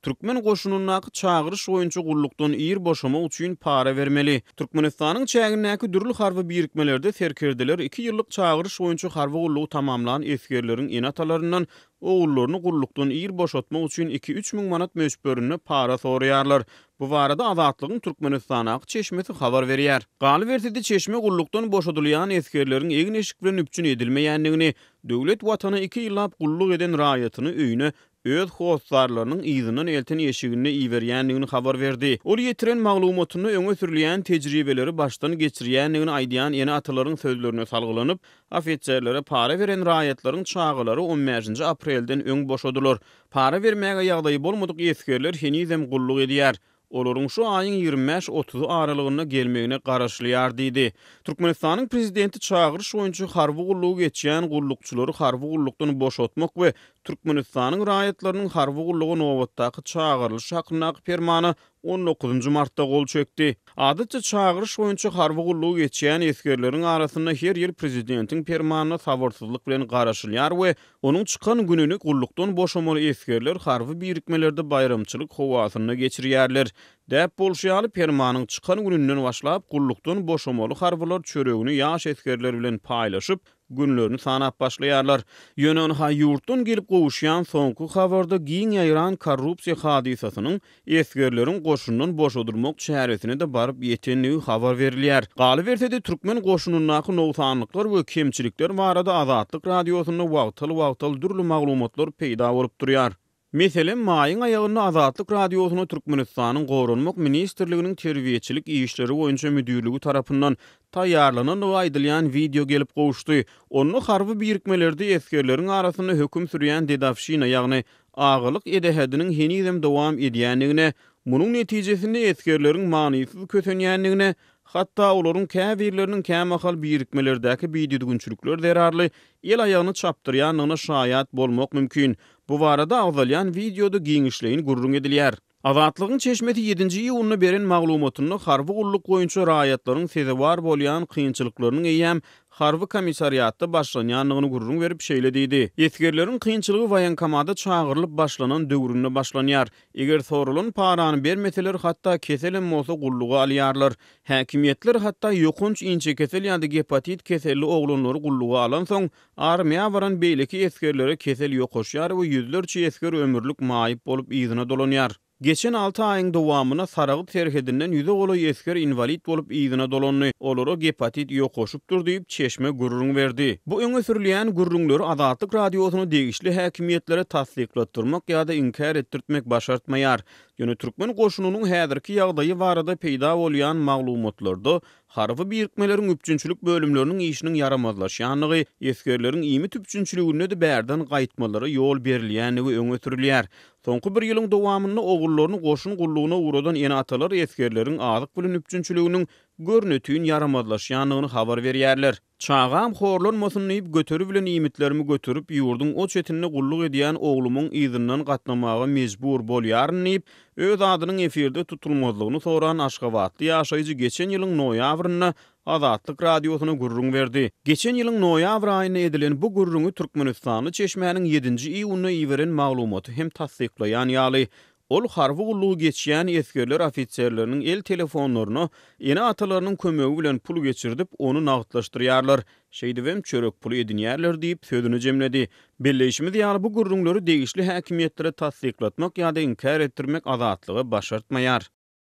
Türkmen goşunyndaky çagyryş boýunça gullukdan ir boşamak üçin para bermeli. Türkmenistanyň çägindäki dürli harby birikmelerde serkerdeler iki ýyllyk çagyryş boýunça harby gullugy tamamlan esgerleriň ene-atalaryndan ogullaryny gullukdan ir boşatmak üçin iki-üç müň manat möçberinde para soraýarlar. Bu barada Azatlygyň Türkmenistandaky çeşmesi habar berýär. Galyberse-de, çeşme gullukdan boşadylýan esgerleriň egin-eşik bilen üpjün edilmeýändigini, döwlet Watana iki ýyllap gulluk eden raýatyny öýüne öz hossarlarynyň yzyndan elten eşiginde iberýändigini habar berdi. Ol ýetiren maglumatynda öňe sürülýän tejribeleri başdan geçirýändigini aýdýan ene-atalaryň sözlerine salgylanyp, ofiserlere para beren raýatlaryň çagalary on bäşinji aprelden öň boşadylar. Para bermäge ýagdaýy bolmadyk esgerler henizem gulluk edýär. Olaryň şu aýyň 25-otuzy aralygynda gelmegine garaşylýar diýdi. Türkmenistanyň prezidenti çagyryş boýunça harby gullugy geçýän gullukçylary harby gullukdan boşatmak we Türkmenistanyň raýatlarynyň harby gulluga nobatdaky çagyrylyşy hakyndaky permana on dokuzynjy martda gol çekdi. Adatça çagyryş boýunça harby gullugy geçýän esgerleriň arasynda her ýyl prezidentiň permanyna sabyrsyzlyk bilen garaşylýar we Onuň çykan gününi gullukdan boşamaly esgerler harby birikmelerde baýramçylyk howasynda geçirýärler. Däp bolşy ýaly, permanyň çykan gününden başlap, gullukdan boşamaly harbylar çöregini ýaş esgerler bilen paýlaşyp, günlerini sanap başlaýarlar. Ýöne ynha ýurtdan gelip gowuşýan soňky habarda giň ýaýran korrupsiýa hadysasynyň esgerleriň goşundan boşadylmak çäresine-de baryp ýetendigi habar berilýär. Galyberse-de, türkmen goşunyndaky nogsanlyklar we kemçilikler barada Azatlyk Radiosynda wagtal-wagtal dürli maglumatlar peýda bolup durýar. Meselem, maýyň aýagynda Azatlyk Radiosyna Türkmenistanyň Goranmak ministrliginiň terbiýeçilik işleri boýunça müdirligi tarapyndan taýýarlanandygy aýdylýan wideo gelip gowuşdy. Onda harby birikmelerde esgerleriň arasynda höküm sürýän dedowşina, ýagny agalyk edehediniň henizem dowam edýändigine, munuň netijesinde esgerleriň manysyz kösenýändigine, hatda olaryň käbirleriniň kämahal birikmelerdäki bidüzgünçilikler zerarly el-aýagyny çapdyrýandygyna şaýat bolmak mümkin. Bu barada agzalýan wideoda giňişleýin gürrüň edilýär. Azatlygyň çeşmesi ýedinji iýunda beren maglumatynda harby gulluk boýunça raýatlaryň sezewar bolýan kynçylyklarynyň eýýäm harby komissariatda başlanýandygyny gürrüň berip, şeýle diýdi, Esgerleriň kynçylygy woýenkomada çagyrylyp başlanan döwründe başlanýar. Eger soralan parany bermeseler, hatda keselem bolsa gulluga alýarlar. Häkimiýetler hatda ýokanç inçekesel ýa-da gepatit keselli oglanlary gulluga alansoň, Armiýa baran beýleki esgerlere kesel ýokaşýar we ýüzlerçe esger ömürlik maýyp bolup yzyna dolanýar. Geçen alty aýyň dowamynda Saragt serhedinden ýüze golaý esger inwalid bolup yzyna dolandy, olara gepatit ýokaşypdyr diýip, çeşme gürrüň berdi. Bu öňe sürülýän gürrüňleri Azatlyk Radiosyna degişli häkimiýetlere tassyklatdyrmak ýa-da inkär etdirtmek başartmaýar. Ýöne türkmen goşunynyň häzirki ýagdaýy barada peýda bolýan maglumatlarda Harby birikmeleriň üpjünçilik bölümleriniň işiniň ýaramazlaşýandygy, esgerleriň iýmit üpjünçiliginde-de bärden gaýtmalara ýol berilýändigi öňe sürülýär. Soňky bir ýylyň dowamynda ogullaryny goşun gullugyna ugradan ene-atalar esgerleriň azyk bilen üpjünçiliginiň görnetin ýaramazlaşýandygyny habar berýärler. Çagam horlanmasyn diýip, göteri bilen iýmitlerimi göterip, ýurduň o çetinde gulluk edýän oglumyň yzyndan gatnamaga mejbur bolýaryn diýip, öz adynyň efirde tutulmazlygyny soran aşgabatly ýaşaýjy geçen ýylyň noýabrynda Azatlyk Radiosyna gürrüň berdi. Geçen ýylyň noýabr aýynda edilen bu gürrüňi türkmenistanly çeşmäniň ýedinji iýunda iberen maglumaty hem tassyklaýan ýaly. Ol harby gullugy geçýän esgerler ofiserleriniň el telefonlaryna ene-atalarynyň kömegi bilen pul geçirdip, ony nagtlaşdyrýarlar, şeýdibem çörek puly edinýärler diýip, sözüni jemledi. Belleýşimiz ýaly, bu gürrüňleri degişli häkimiýetlere tassyklatmak ýa-da inkär etdirmek Azatlyga başartmaýar.